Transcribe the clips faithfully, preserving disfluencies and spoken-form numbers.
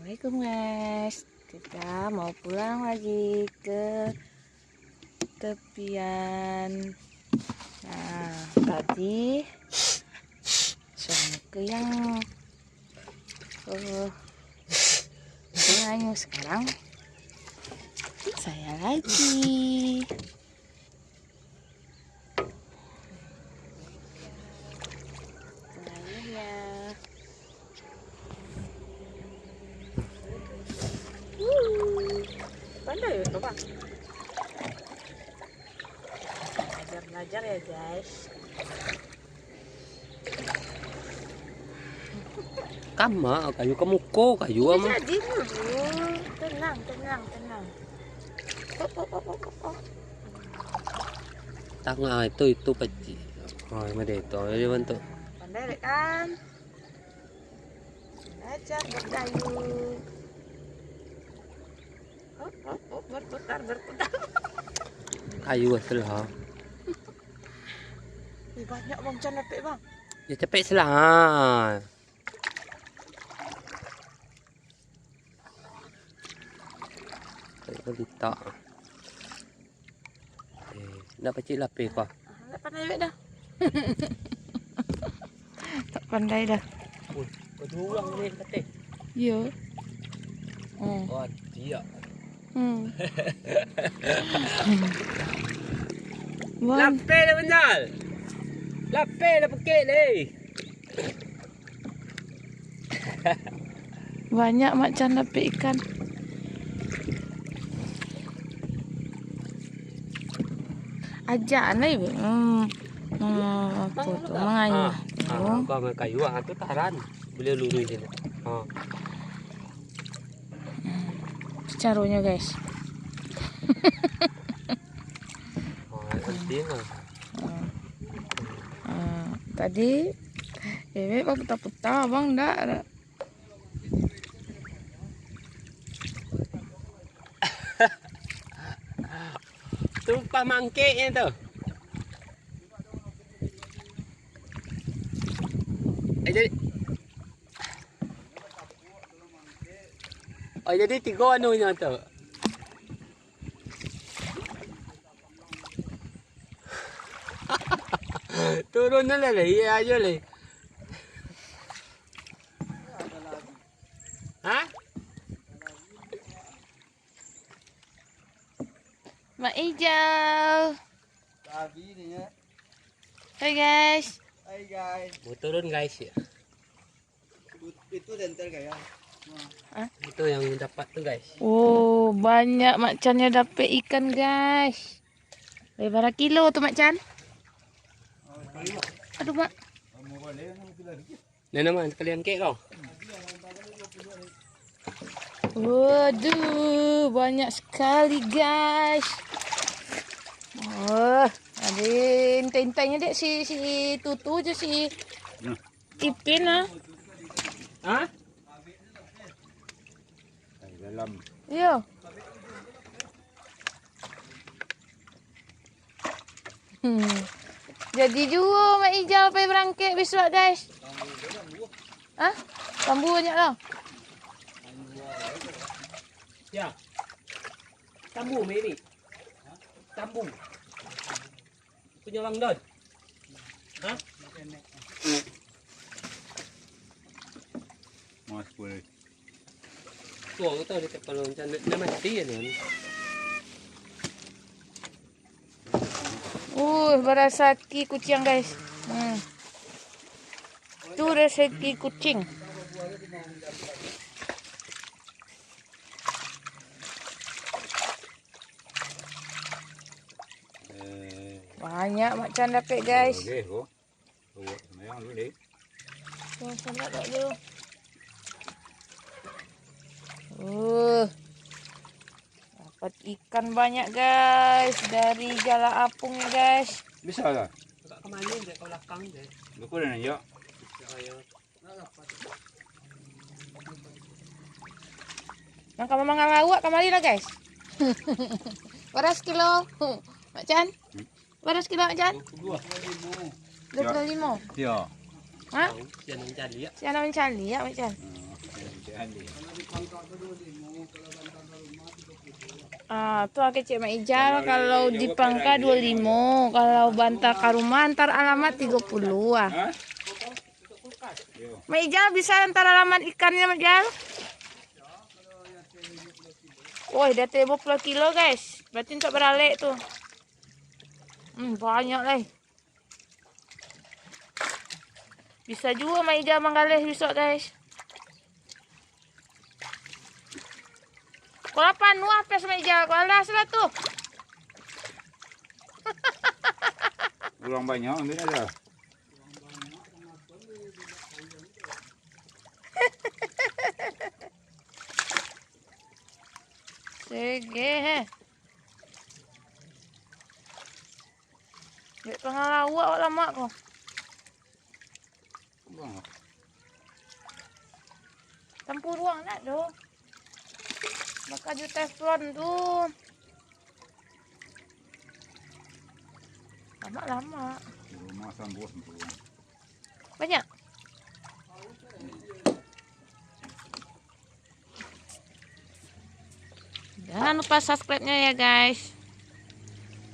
Assalamualaikum, guys. Kita mau pulang lagi ke tepian. Nah, tadi suamiku yang, eh, mengayuh. Sekarang saya lagi. Mengayuh ya. Wuh. Pandai ya, Bang. Belajar-belajar ya, guys. Kama, kayu ka muko, kayu ama. Jadi dulu. Tenang, tenang, tenang. Op, op, op, op, op, op. Tangah itu, itu pacik. Oh, ini deh, itu. Ini bantu. Pandai dek kan? Belajar berdayung. Op, op, op, berputar, berputar. Kayu asal, ha. Ih, banyak, Bang, can dapek, Bang. Ya, capek selah, ha. Kayu litak. Eh, nak pacik lapeh kau? Ah, tak pandai awak dah. Tak pandai dah. Ui, baduo urang ni kateh. Iyo. Hmm. Oh, dia. Hmm. Wan. Lapeh dah benar. Lapeh dah pekik ni. Banyak Mak Chan dapek ikan. Ajak lah ibu. Hmm. Hmm, apa tu? Mangayuh. Ah, ah, apa, mangayuh, ah, tu taran. Boleh lurus je. Ha. Hmm. Itu caronyo, guys. Oh, penting lah. Hmm. Hmm. Tadi, Bebek baputa-puta, abang ndak. Tumpah mangkeknyo tu. Eh, jadi, oh, jadi tigo anunyo tu. Turun lah, lah, iya aja lah. Hah? Mak Ijau. Babi ni, ya. Hai, guys. Hai, guys. Mau turun, guys, ya. Itu center kayak. Hah? Itu yang dapat tu, guys. Oh, banyak Mak Chan yang dapat ikan, guys. Berapa kilo tu, Mak Chan? Aduh, Mak. Nah, nama sekali angkek kau. Waduh, banyak sekali, guys. Oh, ada intai-intainya dek si, si Tutu je si Ipin ah. Hah? Dalam. Iyo. Hmm. Jadi juo Mak Ijal pai barangkek bisuak, guys. Hah? Tambu banyak lah. Ya. Tambu, Mimi. Tambu. Punyo Bang Don. Hah? Mas, boleh. Tuh, aku tahu dia kepala macam nak, nak mati ya, Don. Uh, barasaki kuciang, guys. Hmm. Tu rasaki kuciang. Eh. Banyak Mak Chan dapek, guys. Oke, ko. Awak sembahyang dulu, deh. Yang salat tak dulu. Uh. Dapat ikan banyak, guys, dari Jala Apung, ya, guys. Bisa lah. Agak ke mana, dek? Ke belakang, dek. Aku dah nanjak. Ya, ya. Nang ka mamangan lauak kamari lah, guys. Bara sakilo, Mak Chan? Hmm? Bara sakilo, Mak Chan? Dua puluh limo. Dua puluh limo? Yo. Hah? Tahu, si anak mancaliak. Si anak mancaliak, Mak Chan. Hmm, si anak mancaliak. Ah, tu kecek Mak Ijal, kalau di pangka duo limo, kalau bantar ka rumah, antar alamat tigo puluah ah. Mak Ijal, bisa antar alamat ikannya, Mak Ijal? Woi, dah tigo puluah kilo, guys. Berarti untuk baralek tu. Hmm, banyak lai. Bisa juo Mak Ijal manggaleh bisuak, guys. Kalau panuah pes Mak Ijal, kalau alah sudah tu. Urang banyak, nanti ada. Sege, he. Dek tangah lauak awak lamak ko. Tampuruang nak doh. Baka jo teflon tu. Lamak-lamak. Rumah sambuah tampuruang. Banyak. Jangan lupa subscribe-nya ya, guys.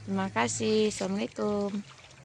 Terima kasih. Assalamualaikum.